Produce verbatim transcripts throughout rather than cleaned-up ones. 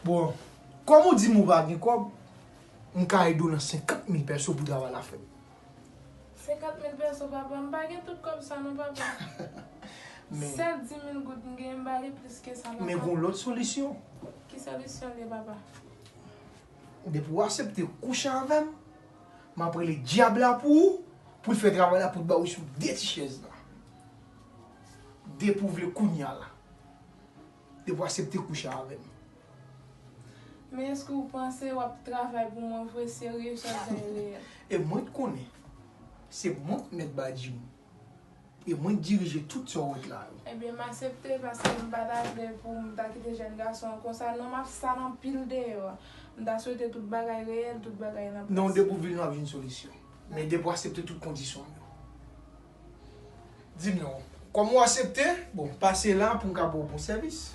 Bon, kòm ou di m ou pa gen kòb, m ka ede w nan senkant mil pèso pou travay la fèt. Senkant mil pèso, papa? M pa gen tout kòb sa non, papa. Men, sèl dis mil goud m gen, m pa gen plis ke sa, papa. Men gon lòt solisyon. Ki solisyon li ye, papa? Depi w aksepte kouche avè m, m ap rele dyab la pou ou, pou l fè travay la, pou l ba w sou de ti chèz la. Depi w vle kounye a la. Depi w aksepte kouche avè m. Men èske w panse w ap travay pou mwen vre, serye, sa bay reyèl? E mwen t konnen. Se mwen k mèt badji m. E mwen k dirije tout sa w wè la yo. Ebyen, m aksepte paske m pa ta vle pou m ta kite jèn gason an konsa. Non, m ap sal anpil deyò a. M ta swete tout bagay reyèl, tout bagay nan plas. Non, depi w vin, nou ap jwenn solisyon. Men depi w aksepte tout kondisyon m yo. Di m non. Kòm ou aksepte, bon, pase la pou m ka ba w bon sèvis.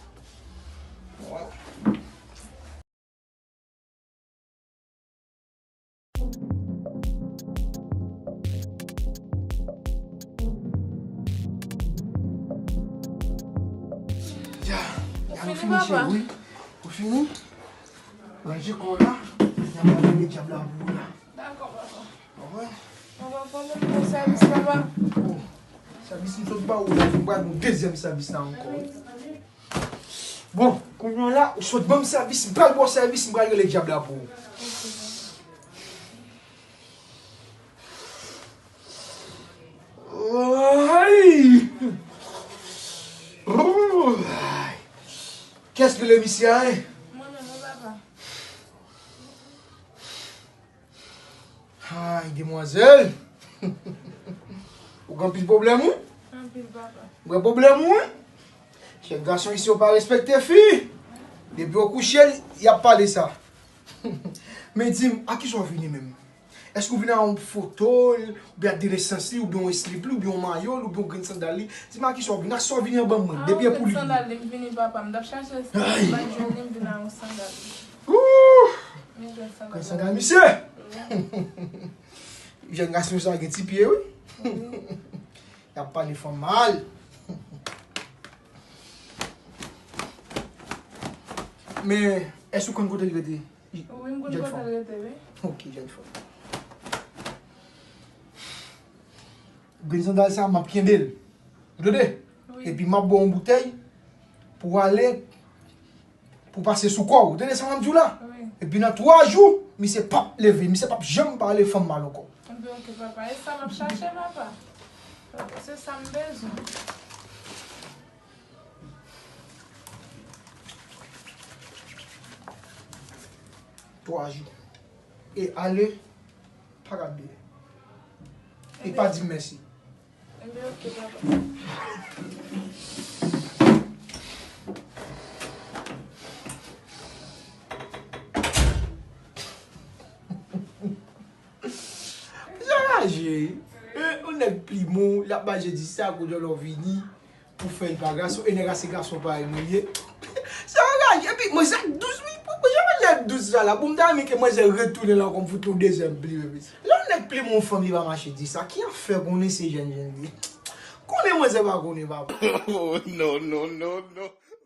Vwala. Ya, ya, nou fini, cheri, wi. Ou fini? Ranje kò w la, y ap ranje dyab la pou ou la. Dakò, papa. Papa, papa, fò m fè yon sèvis, papa. Bon, sèvis m sot ba ou la, m pral ba w dezyèm sèvis la ankò. Bon, kounye a la, ou sot ban m sèvis, m pral ba w sèvis, m pral rele dyab la pou ou. Ay! Kiyès ki rele misye a, en? Mwen menm, wi, papa. Ay, demwazèl. Ou gen anpil pwoblèm, wi. Anpil, papa. Ou gen pwoblèm, wi. Jèn gason isi yo pa respekte fi. Depi yo kouche, y ap pale sa. Men di m, a kisa w vini menm? Èske w vin ak yon foto l, oubyen ak de nesans li, oubyen yon slip li, oubyen yon mayo l, oubyen yon grenn sandal li? Di m a kisa w vini, ak sa w vini anba mwen, depi e pou li. Sandal li m vini, papa. M t ap chache, ay, m pa t jwenn li, m vin ak yon sandal. Ooh! Grenn sandal misye! Jèn gason sa gen ti pye, wi. Y ap pale fanm mal. Men, èske w konn kote l rete? Wi, m konn kote l rete, wi. Ok, jèn fanm. Grenn sandal sa, m ap kenbe l. Ou tande? Wi. Epi m ap ba w yon boutèy pou w ale, pou w pase sou kò w. Ou tande sa m ap di w la? Wi. Epi nan twa jou, misye p ap leve, misye p ap janm pale fanm mal ankò. Ebyen, ok, papa. E sa m ap chache, papa. Se sa m bezwen. Twa jou. E ale, pa gade. E pa di m mèsi. Ebyen, ok, papa. Misye anraje. E, yon nèg plimon, l ap mache di sa, kounye a lè w vini pou fè l pa gason, e nèg a se gason parèy mwen ye. Misye anraje, epi mwen se ak dous, wi, pou, pou jan mwen lè dous sa la, pou m ta renmen ke mwen se retounen la ankò, m fout yon dezyèm pli, epi lè yon nèg plimon fanm li pa mache di sa, ki afè konnen se jèn jèn li? Konnen mwen se pa konnen, papa. Oh, non, non, non, non.